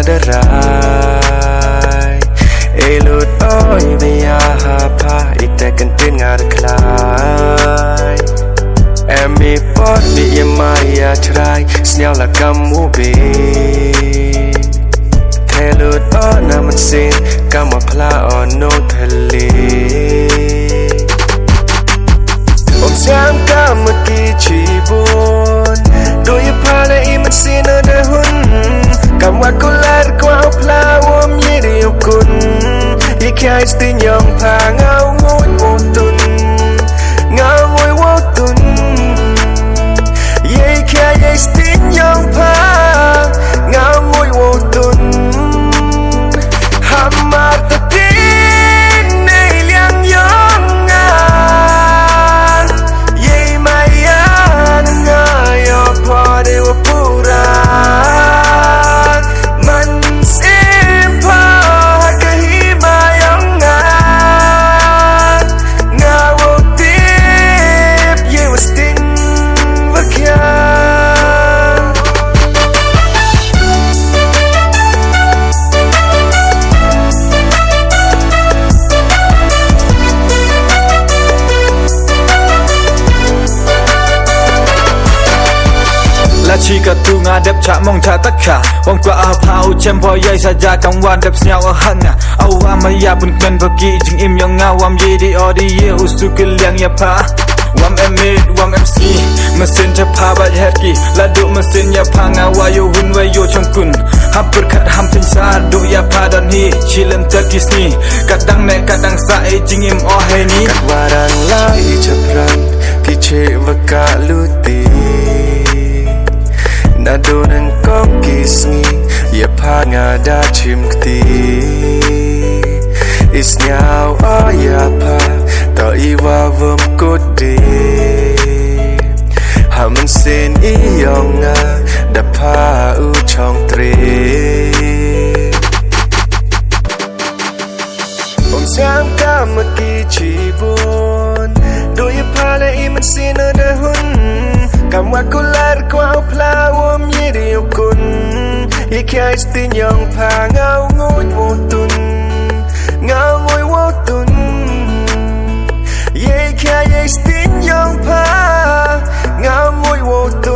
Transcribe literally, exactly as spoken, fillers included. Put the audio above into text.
da rai. E lut oi bia ha pha i te kan tin nga da klai. Em i pot di i mai ya chrai sniaw la kam u bi. Te lut o na man sin kam a pla o no thali. Om siam kam ki chi bun. Do i pha na i man sin o da hun. Kam wa kular kwa pla om ye di u kun. I kia i stin yong pha ngau ngoi wo tun. Ngau ngoi wo tun. Ye i kia ye i stin yong pha ngau ngoi wo tun. Hamar ta tin nei liang yong nga. Ye mai ya nga yo pha de wa pura. Man sim pha ka hi ma yong nga. Nga wo tip ye wa stin wa kia. La chi ka tu nga dep cha mong cha tak kha. Wang kwa a pha u chem pho yai sa ja kam wan dep sniaw a hak nga. Au wa ma ya bun kmen pho ki jing im yong nga wam ye di o di ye u su ki liang ya pha. Wam em mit wam em sngi. Mesin cha pha ba her ki. La du mesin ya pha nga wa yo hun wa yo chong kun. Ham pur khat ham tin sa du ya pha don hi. Chi lem ter ki sngi. Kat dang ne kat dang sa e jing im o he ni. Kat warang la i cha pran. Ki che wa ka lu ti. Na du nang kong ki sngi. Ya pha nga da chim kti. I sniaw o ya pha. To i wa vum kut di. Ha man sin i yong nga. Da pha u chong tri. Om siam kam ki chi bun. Do i pha na i man sin o da hun. Kam wa kular kwa u pla wom ye di u kun. I kia i stin yong pha ngau ngoi wo tun. Ngau ngoi wo tun. Ye i kia ye i stin yong pha. Ngau ngoi wo tun.